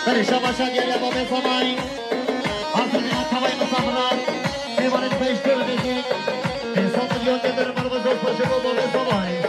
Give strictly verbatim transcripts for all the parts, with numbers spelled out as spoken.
Belê şabaşa diyariya babê Samayî. Hazir dîna tavayê misafiran. Mêvanên xwe ji dê ve bêjin. Pênc sed milyon gedir merve zor paşê bo babê Samayî.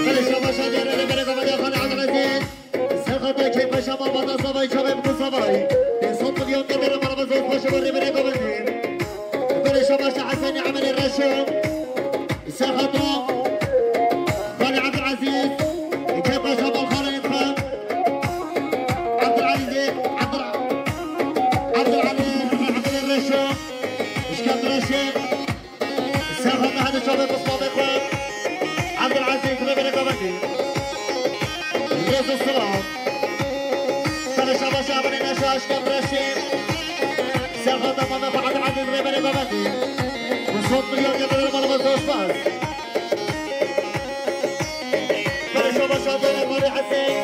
Belê şabaşa diyarê rêberê Komediya Xalê Abdulaziz. Sexata keyfeşa malbata Savayî, çavê min Savayî. Pênc sed milyon gedir merve zor paşê bo rêberê Komedî. Belê şabaşa Hesenî Emelê Reşo. Sexata Xalê Abdulaziz. Keyfeşa mal xalê xwe. Abdulaziz, Abdul-, Abdulali, Emelê Reşo. Şikand Reşo. Sexata hadi çavê bismamê xwe. Abdulaziz rêberê Komedî. Rêz û silav. Belê şabaşa Emelê Reşo, Şikand Reşo. Sexata mamê xwe Abdulaziz rêberê Komedî. Pênc sed milyon gedir merve zor spas. Belê şabaşa Abdulali Hesên.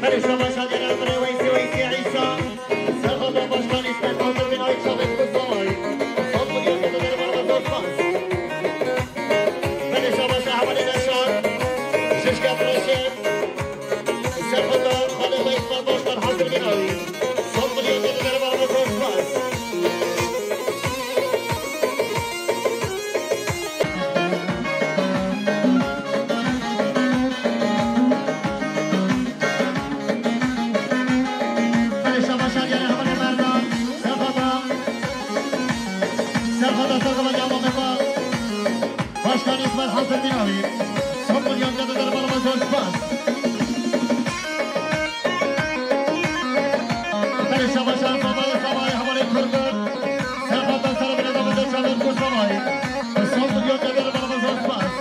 Belê şabaş Adile Emre, Weysî, Weysî Îsa. Serxada Başkan İsmet Hazır Binayî Çavên Kusamay. Saz milyon gede derbarê zor spas. Belê şabaş hevalê Reşad. Şişke Proje. Serxada Xalê Weysî Başkan Hazır Binayî. Saz milyon gede derbarê zor spas. Belê şabaş Adile Hevalê Merdan, Serxada, Serxada Serxada Cama Mefa, Başkan İsmet Hazır Binavî, Sokul Yonca de Derbar Mazor Spas. Belê şabaş Adile Hevalê Kurban, Serxada Serxada Çavên Kusamay, Sokul Yonca de Derbar Mazor Spas.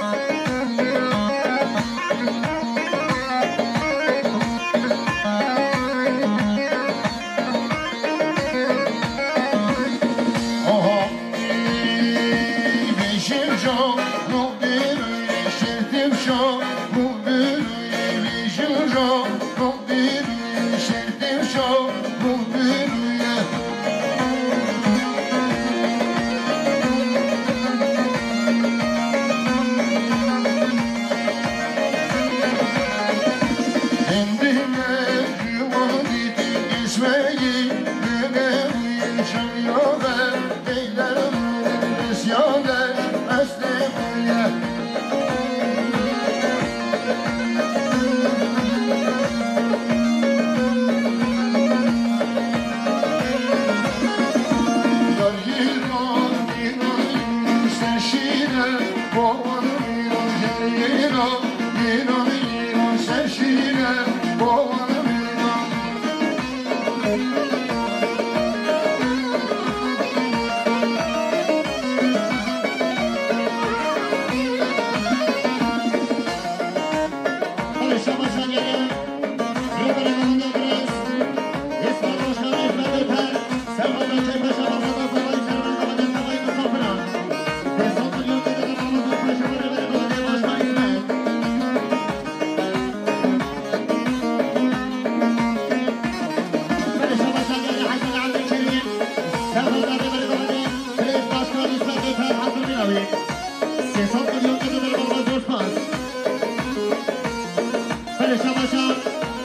Belê şabaşa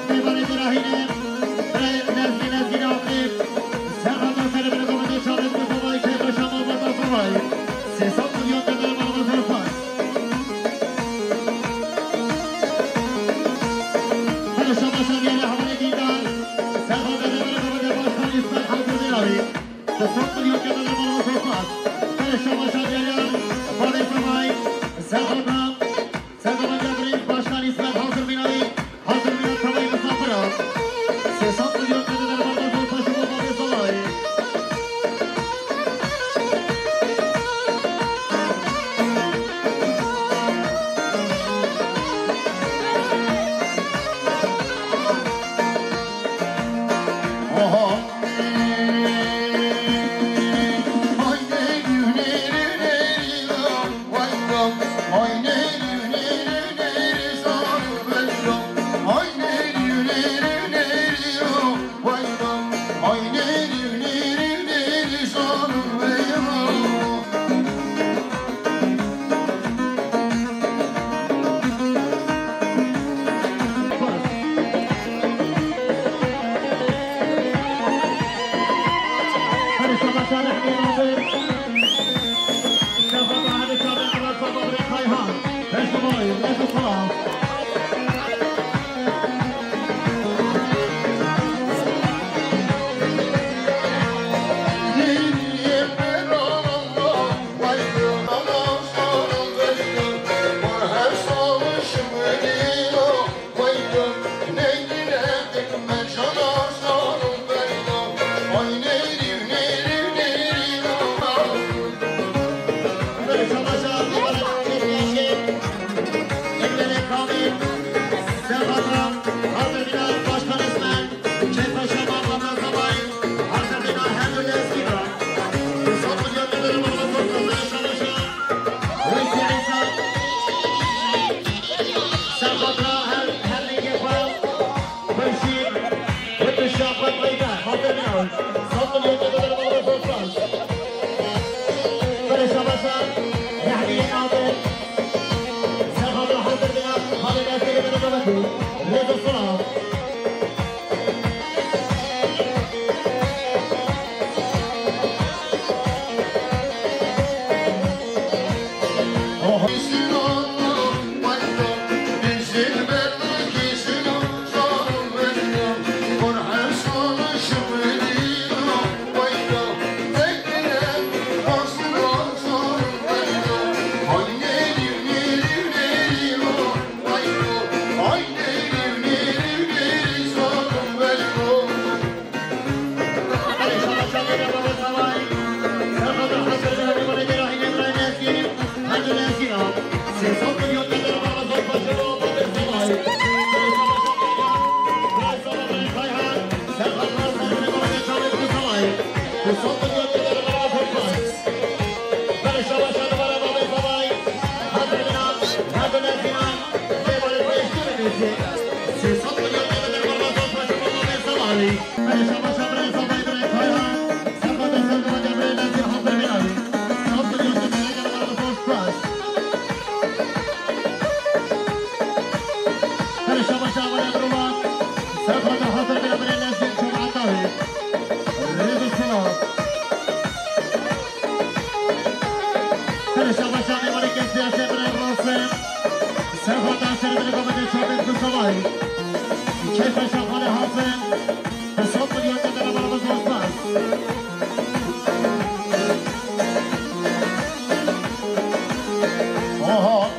mêvanê dirahîne, birayê Lezgî, Lezgî Aqîb, Serhada Serê Belê Komedê Çavên Kusamay, Keyfa Şama Vata Samay, sê sed milyon gede derbarê zor spas. Belê şabaşa diyarê hevalê Dîndar, Serhada Serê Belê Komedê Başkan İsmet Hazır Binavî. Sê sed milyon gede derbarê zor spas. Belê şabaşa diyarê Vata Samay, Serhada Serhada Cebrîl, Başkan İsmet Hazır Binavî, Hazır Binavî Tavayê Misafira. Sê sed milyon gede derbarê zor spas û Vata Samay. Xêr şabaşa mêvanê kesî ya Şêxirê Rasim. Serxwata serê dilê komedê çapên Mustavayî. Keyfa şaxalê Hasim. Bi sed milyon kadar bana bas bas. Oha.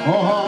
Oha.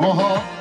Oha.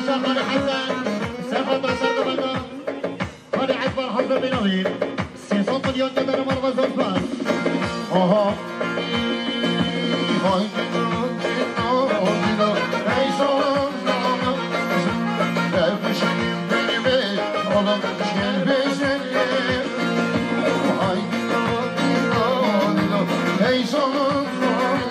Şaxalî Hesen, Sefa Taşer Gumenda, Xalî Ekber hazir bîne wî. Sê sed milyon didarim arva zor spas. Aha. Haydi, haydi, haydi, ey zalim, zalim. Ev kuşun beni be, oğlum, gel bezeli. Haydi, haydi, haydi, ey zalim, zalim.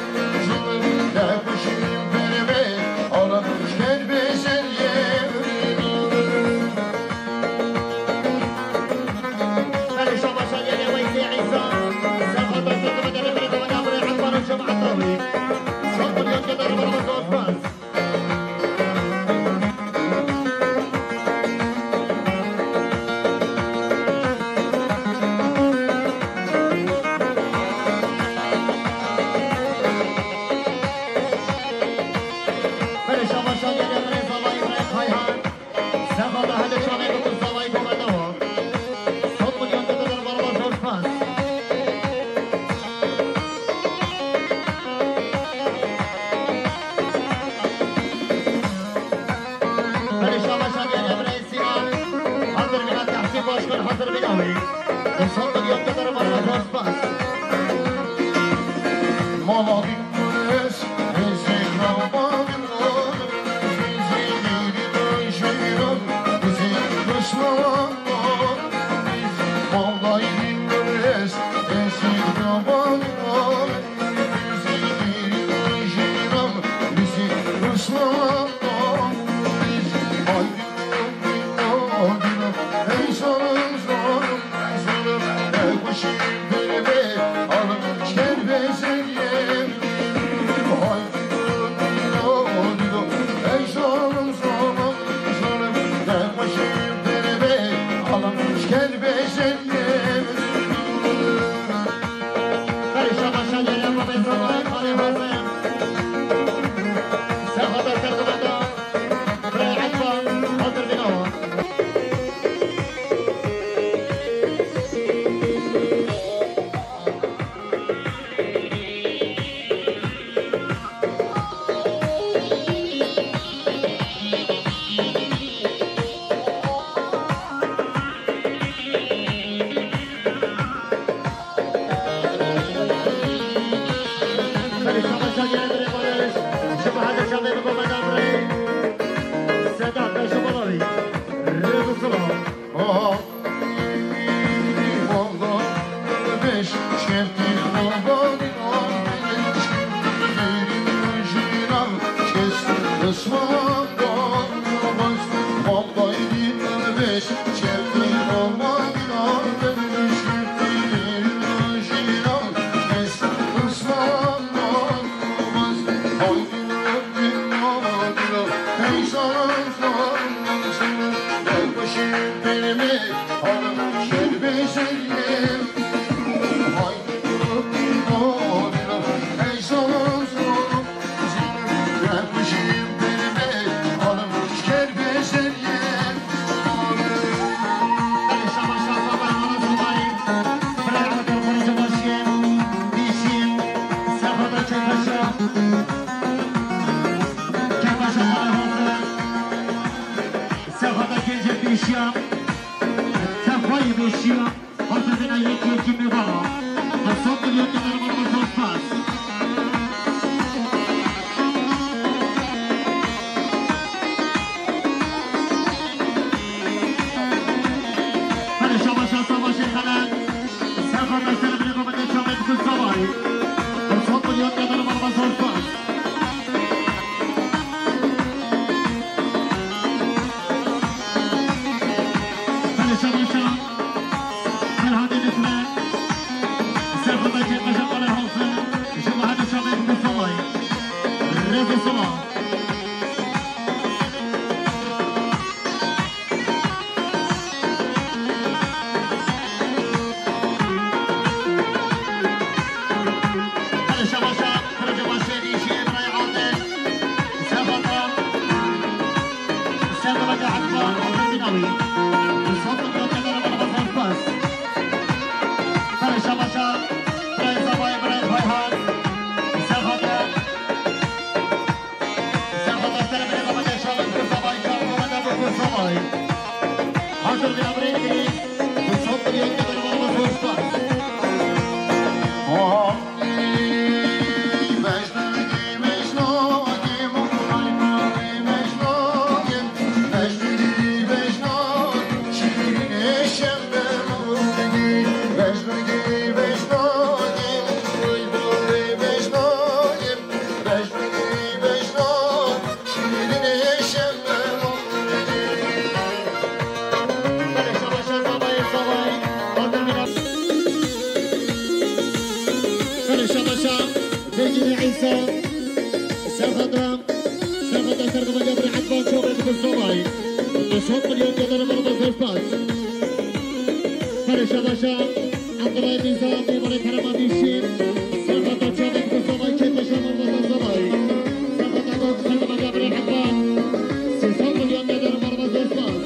Belê şabaşa gelê birayê Sînan. Hazir bîna, tehsîn başkan hazir bîna wî. Di sed milyon didarim arva zor spas. Mala bin kureş, êzî krava bin olim, êzî dîrî dayşeyran, êzî dişman olim, êzî mala bin kureş, êzî krava bin olim. Berê şabaşa gelê ma bê zavayê xalê hazir. Sexata ser xebata. Birayê Ekba, hazir bîna wa. Belê şabaşa gelê birê Barış. Ji Mehedê Şamê bi komenda birê Sedat Beşo Balavi. Rêz û silav. Sefada Gence Pêşiya, Sefayê Pêşiya, hazirina yek yekî mêvana. Di sed milyon dinar min zor spas. Hadi şabaşa savaşê xelet. Sefada ser binê komendê çavê bikul savayî. Di sed milyon dinar min zor spas. Belê şabaşa. Ferhadê Nifre. Serxwebekê Qeja Qale Hasan. Ji Mehedê Şamê bi Salay. Rêz û silav. Belê şabaşa. Proje başê dîşê birayê Adil. Sefata. Sefata Ekba, Adil Binawi. Sefata Ekba, Adil Binawi. Belê şabaşa. Birayê Zavayê, birayê Payhan. Sefata. Sefata ser birê Zavayê, şabaş, Zavayê. Hazır bir abone gireyim. Bu son bir yönde durmalı, bu son. Şabaşa, Begî Îsa, Serhada, Serhada Serhada Gabriel Edvan Çobek Kuzovay. Şok milyon doları var, bu spas. Kare şabaşa, Abdullah Nizam, Memur Kerem Abişin, Serhada Çobek Kuzovay, Çete Şamur Vatazovay. Serhada Gabriel Edvan, sesel milyon doları var, bu spas.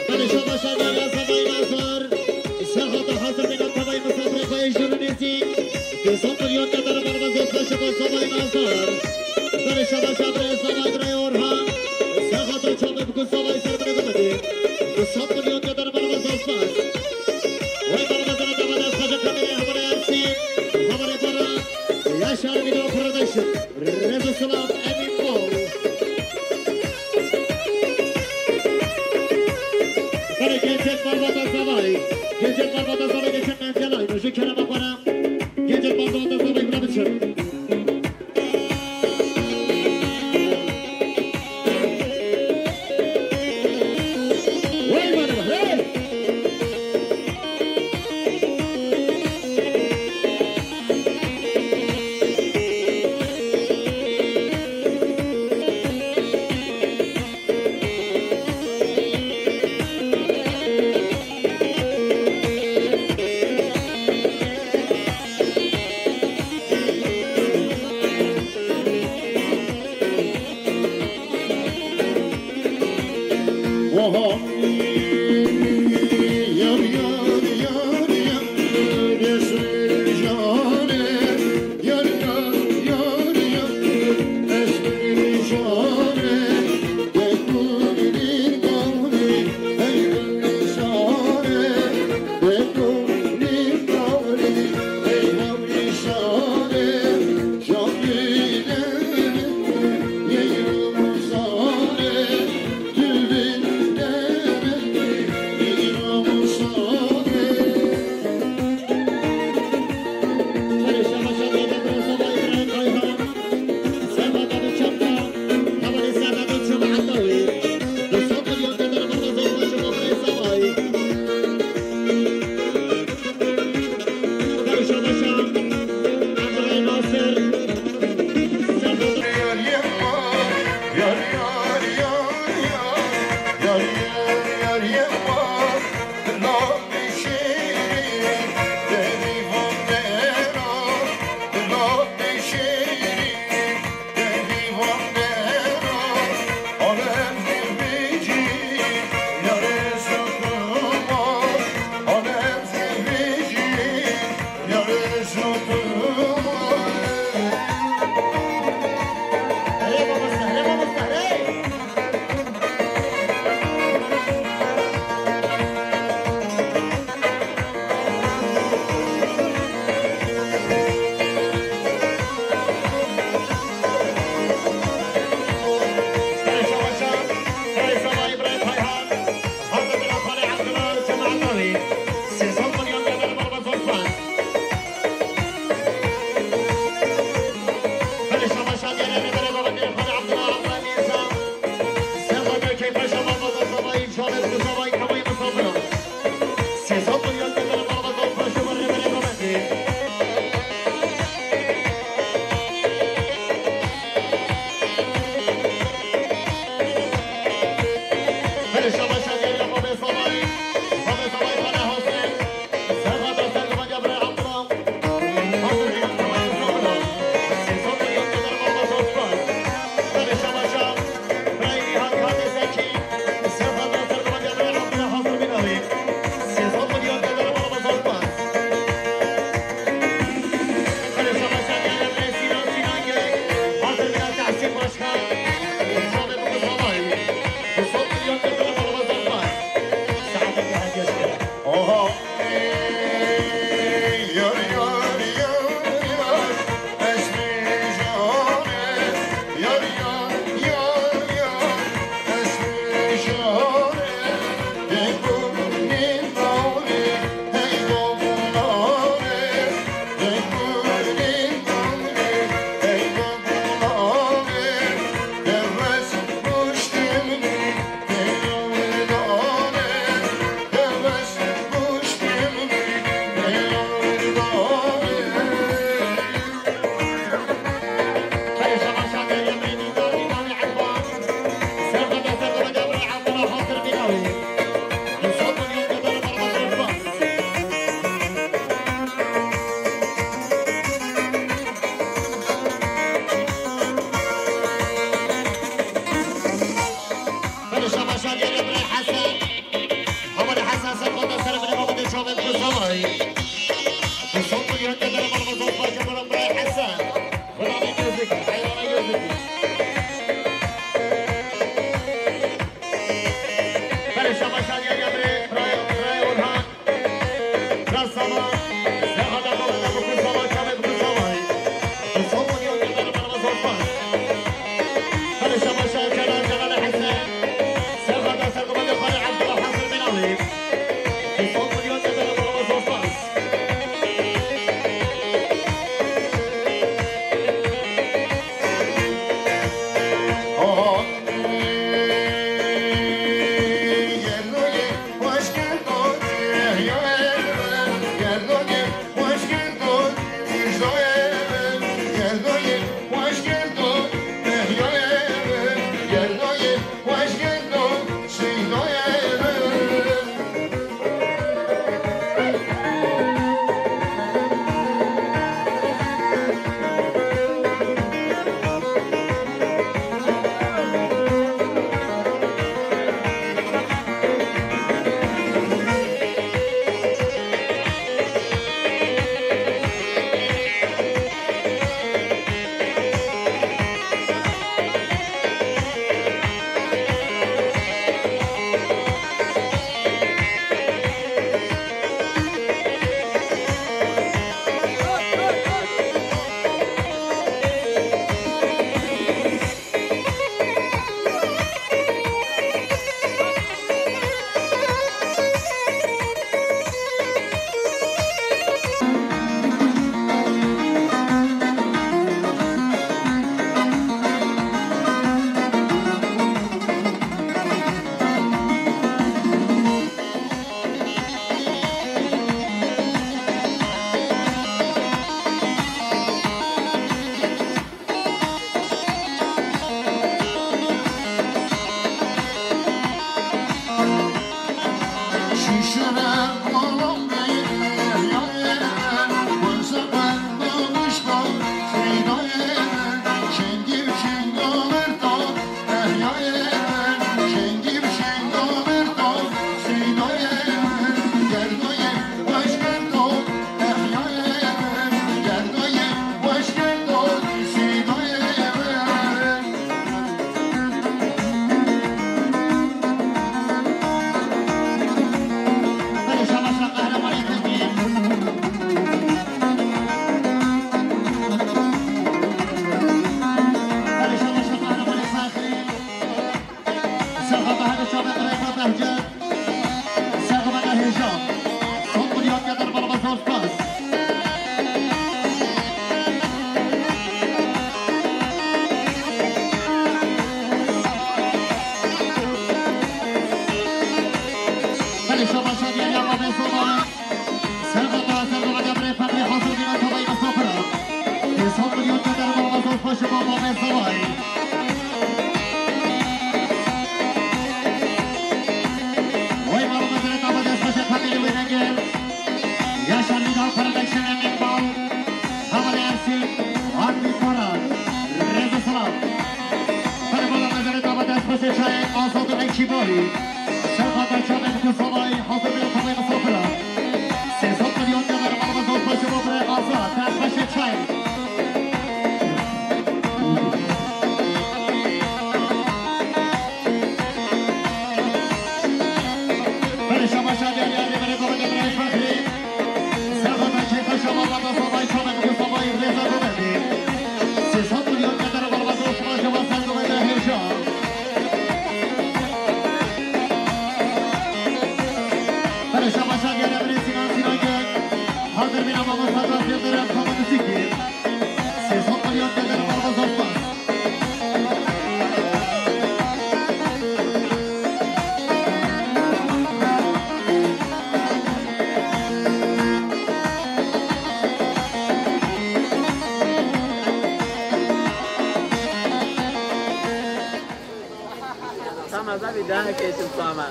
Berê şabaşa Berê Şabaşa Berê Zavay Birayê Orhan. Sexata çavê bi ku zavayê ser binê bimedê. Du sed milyon dolar bermez Osman. Vay bermezine dava dest xaca kamerê hemine Ersin. Hemine Baran. Yaşar Video Production. Rêz û silav Emîn Bol. Berê gencên malbata zavayê. Gencên malbata zavayê geçin mencelay. Ji kerema xwe re. Gencên malbata zavayê bira biçin. Belê şabaşa gelê birê Hesen. Aman Hesen, sen bana ser bile baba de çavet bu zavay. Bu son bu yönde de bana zor parça bana birê Hesen. Bana bir gözlük, hayvana gözlük. Belê şabaşa gelê birê, birê, birê Orhan. Taze bir daha geçim sana.